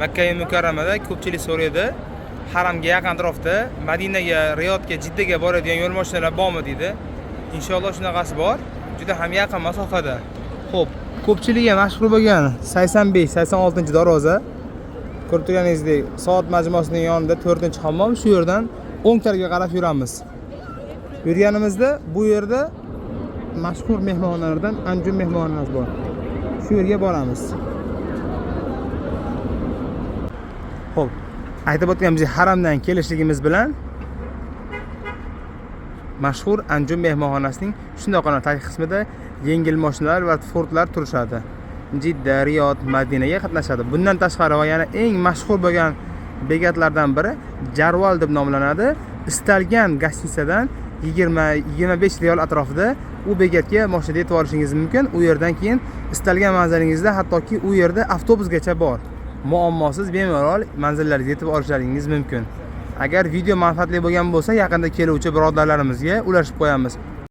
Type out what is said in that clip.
Makka Mukarramada ko'pchilik so'raydi. Haramga yaqin atrofda Madinaga, Riyodga, Jiddaga boradigan yo'l mashinalar bormi deydi. Inshaalloh shunaqasi bor. Juda ham yaqin masofada. Xo'p, ko'pchilikka mashhur bo'lgan 85-86 darvoza. Ko'rib turganingizdek, soat majmuasining yonida 4-hammom, shu yerdan o'ng tarafga qarab yuramiz. Yurganimizda bu yerda mashhur mehmonxonalardan Anjum mehmonxonasi bor. Shu yerga boramiz. Xo'p, aytib o'tganimizdek, haramdan kelishligimiz bilan mashhur Anjum mehmonxonasining shundoqqina tagki qismida yengil mashinalar va Fordlar turishadi. Jidda, Riyod, Madinaga qatnashadi. Bundan tashqari va yana eng mashhur bo'lgan bekatlardan biri Jarval deb nomlanadi. Istalgan gостиницаdan 20-25 riyol atrofida u bekatga mashinada yetib olishingiz mumkin. U yerdan keyin istalgan manzilingizda, hattoki u yerda avtobusgacha bor. Muammosiz bemalol manzillarga yetib olishlaringiz mumkin. Agar video manfaatli bo'lgan bo'lsa, yaqinda keluvchi birodarlarimizga ulashib qo'yamiz.